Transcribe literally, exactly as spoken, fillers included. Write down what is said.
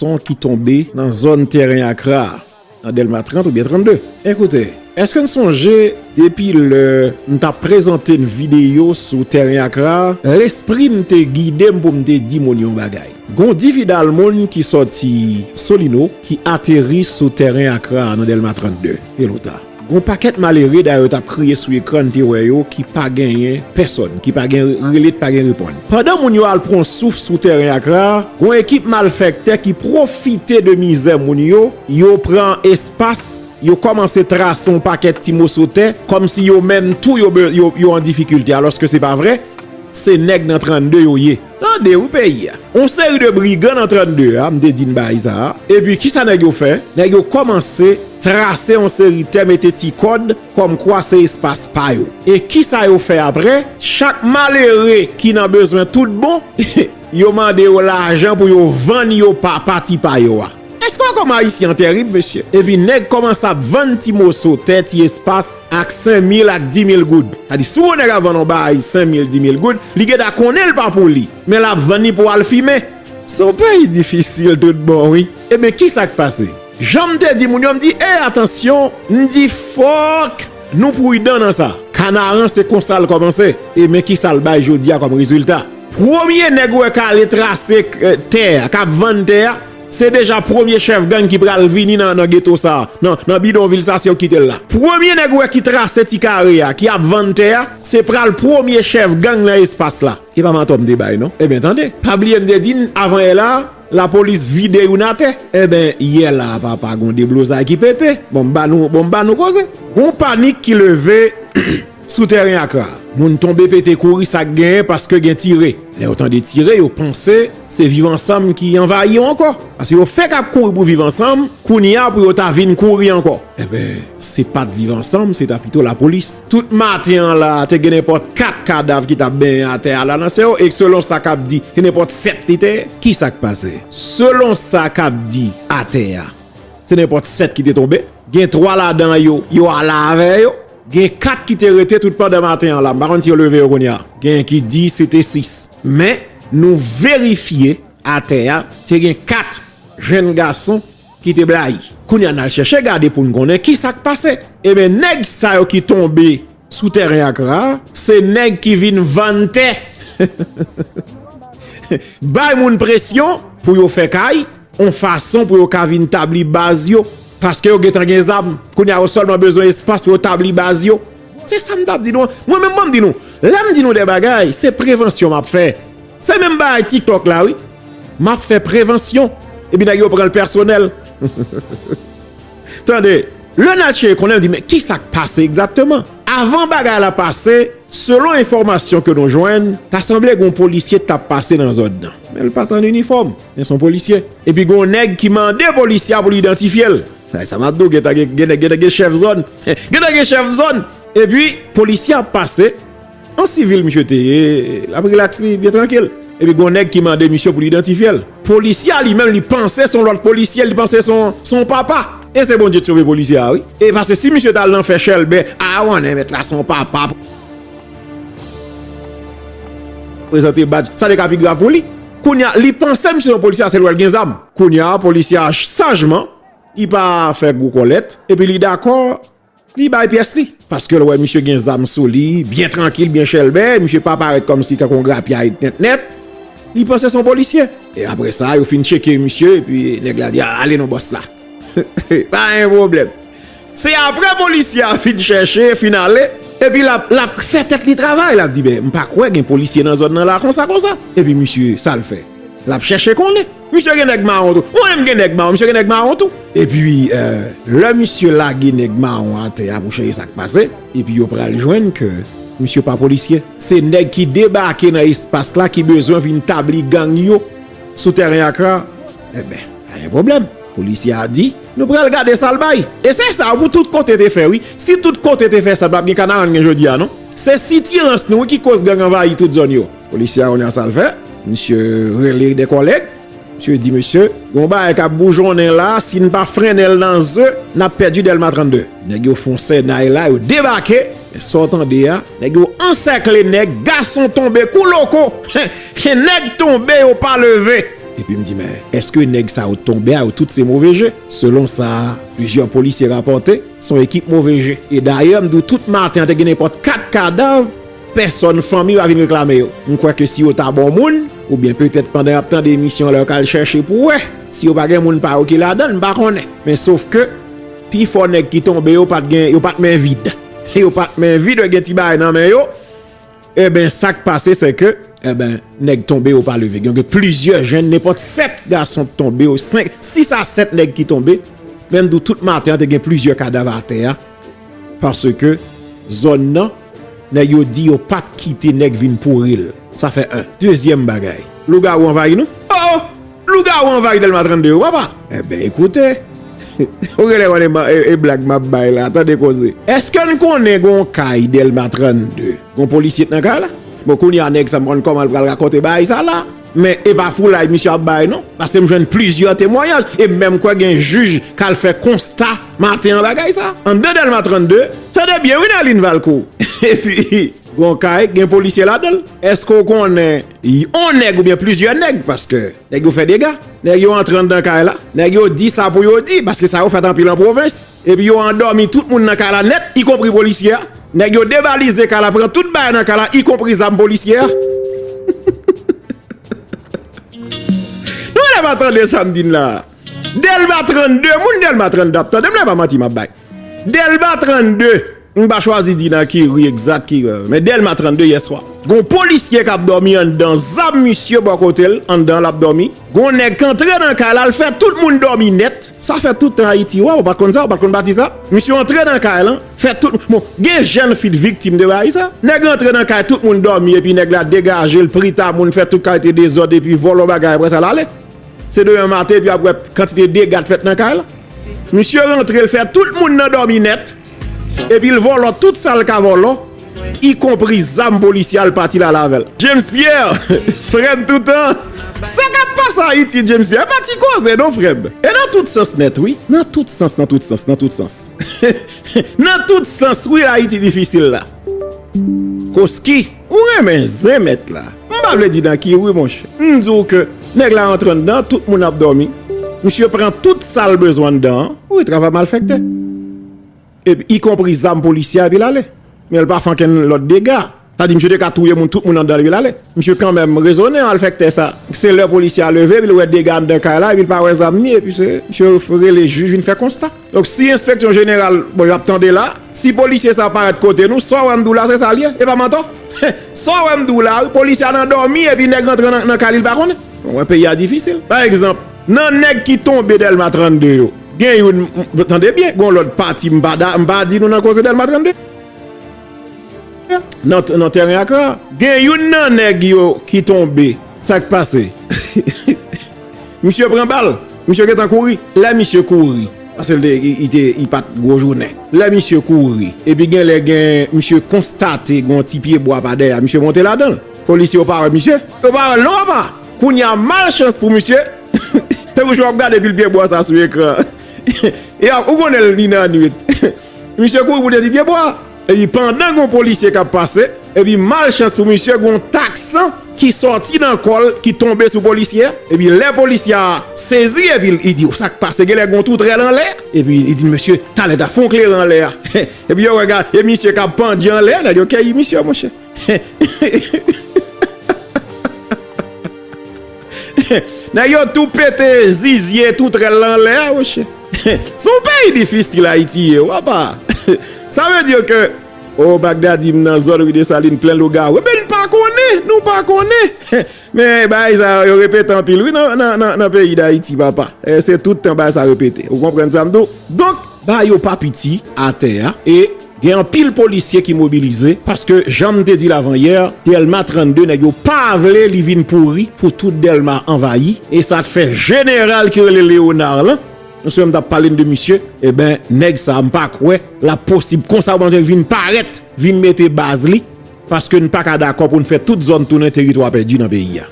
Son ki tonbe nan zòn tèren Akra a, nan Dèlma trant oubyen trannde. Ekoute, èske n sonje depi lè m t ap prezante n videyo sou tèren Akra a, lespri m te gide m pou m te di moun yon bagay. Gon dividal moun ki sòti Solino ki ateri sou tèren Akra a nan Dèlma trannde, Pelota. Gon pakèt malere dayè yo t ap kriye sou ekran, n te wè yo, ki pa genyen pèsòn, ki pa gen rele, pa gen reponn. Pandan moun yo al pran souf sou tèren Akra a, gon ekip malfèktè ki pwofite de mizè moun yo, yo pran espas, yo kòmanse trase yon pakèt ti moso tè, kòmsi yo menm tou yo, be- yo, yo an difikilte, alòske se pa vre, se nèg nan trannde yo ye. Tande wi peyi a. On seri de brigan nan trannde a, m te di n bagay sa a. Epi kisa nèg yo fè? Nèg yo kòmanse trase on seri tè, mete ti kòd, kòmkwa se espas pa yo. E kisa yo fè apre? Chak malere ki nan bezwen tout bon, yo mande yo lajan pou yo vann yo pa pati pa yo a. Èske w wè kòman Ayisyen an terib, mesye? Epi nèg kòmanse ap vann ti moso tè, ti espas ak senk mil ak di mil goud. Sa di, si yon nèg ap vann yon bagay senk mil, di mil goud, li gentan konnen l pa pou li. Men l ap vann li pou al fimen. Se yon peyi difisil tout bon, wi. Ebyen, kisa k pase? Jan m te di moun yo, m di, e, atansyon, m di, fòk nou pridan nan sa. Kanaran, se konsa l kòmanse. E men kisa l bay jodi a kòm rezilta. Premye nèg ou wè k ale trase, eh, tè a, k ap vann tè a, se deja premye chèf gang ki pral vini nan, nan geto sa a, nan, nan bidonvil sa, se yo ki kite l la. Premye nèg ou wè ki trase ti kare a, ki ap vann tè a, se pral premye chèf gang nan espas la. E pa mantò m te bay, non. Ebyen, tande, pa bliye m te di n, avan yè la, lapolis vide youn atè. Ebyen, yè la, papa, gon deblozay ki pete. Bon, m ba nou, bon, m ba nou koze. Gon panik ki leve sou tèren Akra. Moun tonbe pete kouri sa k genyen paske gen tire. Lè yo tande tire, yo panse se Viv Ansanm ki anvayi yo ankò. Paske yo fèk ap kouri pou Viv Ansanm, kounye a pou yo ta vin kouri ankò. Enben, se pa t Viv Ansanm, se ta pito lapolis. Tout maten an la, te gen nenpòt kat kadav ki t ap benyen atè a la nan sè yo, e selon sa k ap di, se nenpòt sèt li te ye. Kisa k pase? Selon sa k ap di atè a, se nenpòt sèt ki te tonbe. Gen twa ladan yo, yo ale avè yo. Gen kat ki te rete tout pandan maten an la. M pa konn si yo leve yo kounye a. Gen ki di se te sis. Men, nou verifye atè a, te gen kat jenn gason ki te blayi. Kounye a, n al chèche gade pou n konnen kisa k pase. Ebyen, nèg sa yo ki tonbe sou tèren Akra a, se nèg ki vin vann tè. Bay moun presyon pou yo fè kay, yon fason pou yo ka vin tabli baz yo. Paske yo gentan gen zam. Kounye a, yo sèlman bezwen espas pou yo tabli baz yo. Se sa m t ap di nou an. Mwen menm, ban m di nou, lè m di nou de bagay, se prevansyon m ap fè. Se menm bagay TikTok la, wi. M ap fè prevansyon. Epi nèg yo pran l pèsonèl. Tande, lè n al chèche konnen, m di, men kisa k pase egzakteman? Avan bagay la pase, selon enfòmasyon ke nou jwenn, ta sanble gen yon polisye t ap pase nan zòn nan. Men l pa t an inifòm, men se yon polisye. Epi gen yon nèg ki mande polisye a pou l idantifye l. Ay, sa m ap di w, gentan gen, gentan, gentan gen chèf zòn. Gentan gen chèf zòn. Epi, polisye ap pase. An sivil misye te ye, l ap rilaks li byen trankil. Epi gon nèg ki mande misye pou l idantifye l. Polisye a li menm, li panse se yon lòt polisye, li panse se yon, se yon papa. E se Bondye ki sove polisye a, wi. E paske si misye t al nan fè chèlbè, a, w konnen mèt la se yon papa. Prezante badj, sa te ka pi grav pou li. Kounye a, li panse misye se yon polisye a, se l wè l gen zam. Kounye a, polisye a sajman, li pa fè gwo kòlèt, epi li dakò, li bay pyès li. Paske l wè misye gen zam sou li, byen trankil, byen chèlbè, misye pa parèt kòmsi tankou yon grapyay nèt nèt. Li panse se yon polisye. E apre sa, yo fin tcheke misye, epi nèg la di, "A, ale non, bòs la." Pa gen pwoblèm. Se apre polisye a fin chèche, fin ale, epi l ap, l ap fè tèt li travay. L ap di, "Ben, m pa kwè gen polisye nan zòn nan la konsa, konsa." Epi misye, sa l fè? L ap chèche konnen. Misye gen nèg mawon tou. Ou menm gen nèg mawon, misye gen nèg mawon tou. Epi, eh, lè misye lage nèg mawon atè a pou chèche sa k pase, epi yo pral jwenn ke misye pa polisye. Se nèg ki debake nan espas la ki bezwen vin tabli gang yo sou tèren Akra. Enben, pa gen pwoblèm. Polisye a di, nou pral gade sa l bay. E se sa pou tout kote te fè, wi. Si tout kote te fè sa, pa t ap gen Kanaran gen jodi a, non. Se sitirans nou, wi, ki koz gang anvayi tout zòn yo. Polisye a kounye a sa l fè, misye rele de kòlèg, Misye di, mesye, gon bagay k ap boujonnen la, si n pa frennen l nan ze, n ap pèdi Dèlma trannde. Nèg yo fè yon sènay la, yo debake. Men sa w tande a, nèg yo ansèkle nèg, gason tonbe kou loko. Nèg tonbe, yo pa leve. Epi m di, men, èske nèg sa yo tonbe a, yo tout se move je? Selon sa plizyè polisye rapòte, se yon ekip move je. E dayè, m di w, tout maten an, te gen nenpòt kat kadav, pèsòn fanmi pa vin reklame yo. M kwè ke si yo ta bon moun, oubyen petèt pandan y ap tande emisyon an, lè yo ka al chèche pou wè si yo pa gen moun pa yo ki ladan l, m pa konnen. Men sof ke pifò nèg ki tonbe yo pa t gen, yo pa t men vid. Yo pa t men vid, yo gen ti bagay nan men yo. Enben, sa k pase, se ke, enben, nèg tonbe, yo pa leve. Gen, gen plizyè jèn, nenpòt sèt gason k tonbe, yo senk, sis a sèt nèg ki tonbe. Men m di w, tout maten an, te gen plizyè kadav atè a. Paske zòn nan, nèg yo di yo p ap kite nèg vin pouri l. Sa fè en. Dezyèm bagay, lougawou anvayi nou. Oh, oh! Lougawou anvayi Dèlma trannde yo, papa. Enben, ekoute. Ou genlè konnen e, e blag m ap bay la, tande koze. Èske n konnen gon kay Dèlma trannde, gon polisye t nan kay la? Bon, kounye a, nèg sa m konn kòman l pral rakonte bagay sa la. Men e pa foulay misye ap bay non. Paske m jwenn plizyè temwayaj. E menm kwè gen jij k al fè konsta maten an bagay sa. Anndan Dèlma trannde, tande byen wi Nerline Valcourt. Epi, gon kay, gen polisye ladan l. Èske w konnen yon nèg oubyen plizyè nèg? Paske nèg yo fè dega. Nèg yo antre anndan kay la. Nèg yo di sa pou yo di, paske sa yo fèt anpil an pwovens. Epi yo andòmi tout moun nan kay la nèt, ikonpri polisye a. Nèg yo devalize kay la, pran tout bagay nan kay la, ikonpri zam polisye a. Nou lè pa tande sa m di n la. Dèlma trannde, moun Dèlma trannde ap tande m la, pa manti m ap bay. Dèlma trannde, m pa chwazi di nan ki ri egzak, ki, men Dèlma trannde yèswa. Gon polisye k ap dòmi anndan, zam misye bò kote l, anndan l ap dòmi. Gon nèg k antre nan kay la, l fè tout moun dòmi nèt. Sa fè tout tan Ayiti, wa, ou pa t konn sa, ou pa t konn pati sa. Misye antre nan kay lan, fè tout, bon, gen jèn fi t viktim de bagay sa. Nèg antre nan kay, tout moun dòmi, epi nèg la degaje l, pri ta moun, fè tout kalite dezòd, epi vòlò bagay, apre sa l ale. Se demen maten, epi ap wè kantite dega t fèt nan kay la. Misye rantre, l fè tout moun nan dòmi nèt. Epi l vòlò tout sa l ka vòlò, ikonpri zam polisye a, l pati l al avè l. James Pierre, frè m toutan. Sa k ap pase Ayiti, James Pierre? E pa ti koze non, frè m. E nan tout sans nèt, wi. Nan tout sans, nan tout sans, nan tout sans. Nan tout sans, wi, Ayiti difisil la. Koski, ou renmen zen mèt la. M pa vle di nan ki ri, monchè. M di w ke nèg la rantre anndan, tout moun ap dòmi. Misye pran tout sa l bezwen anndan an. Wi, travay malfektè. Epi, ikonpri zam polisye a, epi l ale. Men l pa fè ankenn lòt dega. Sa di, misye te ka touye moun, tout moun anndan l, epi l ale. Misye kanmenm rezone, malfektè sa. Se lè polisye a leve, epi l wè dega anndan kay la, epi l pa wè zam ni, epi se, misye rele jij vin fè konsta. Donk, si enspeksyon jeneral, bon, y ap tande la, si polisye sa parèt kote nou, sa w wè m di w la, se sa l ye, e pa mantò. Sa w wè m di w la, wi, polisye a nan dòmi, epi nèg rantre nan, nan kay li, l pa konnen. Bon, wè, peyi a difisil. Pa egzanp, nan nèg ki tonbe Dèlma trannde yo, gen youn, m, tande byen, gon lòt pati, m pa da, m pa di nou nan koze Dèlma trannde. Nan, nan tèren Akra, gen youn nan nèg yo ki tonbe. Sa k pase? Misye pran bal. Misye gentan kouri. Lè misye kouri, paske l te, li, li te, li pa t gwo jounen. Lè misye kouri, epi genlè gen, misye konstate gon ti pyebwa pa dèyè, misye monte ladan l. Polisye yo pa wè misye. Yo pa wè l non, papa. Kounye a, malchans pou misye, tankou jan w ap gade pil pyebwa sa sou ekran. E ap, ou konnen li nan nwit. Misye kouri pou de ti pyebwa. Epi pandan gon polisye k ap pase, epi malchans pou misye, gon taksan ki sòti nan kò l, ki tonbe sou polisye a. Epi lè polisye a sezi, epi li di, "Sa k pase?" Genlè gon toutrèl anlè. Epi li di, "Mesye, talè ta fè yon kleren anlè a." Epi yo wè gade, e misye k ap pandye anlè a, nèg yo keyi misye, monchè. Nèg yo tou pete zizye, toutrèl la anlè a, monchè. Se yon peyi difisil Ayiti ye, wi, papa. Sa vle di ke, o, Bagdadi, m nan zòn ri Desalin, plen lougawou. Ebyen, n pa konnen, nou pa konnen. Men, bagay sa yo repete anpil, wi, nan, nan, nan, nan peyi Dayiti, papa. E se tout tan bagay sa repete. Ou konprann sa m di w? Donk, bagay yo pa piti atè a. E gen anpil polisye ki mobilize, paske, jan m te di l avanyè, Dèlma trannde, nèg yo pa vle li vin pouri pou tout Dèlma anvayi. E sa t fè jeneral ki rele Leonard lan, yon semèn m t ap pale n de misye, eben, nèg sa a, m pa kwè l ap posib konsa pou nèg vin parèt, vin mete baz li, paske n pa ka dakò pou n fè tout zòn tounen teritwa pèdi nan peyi a.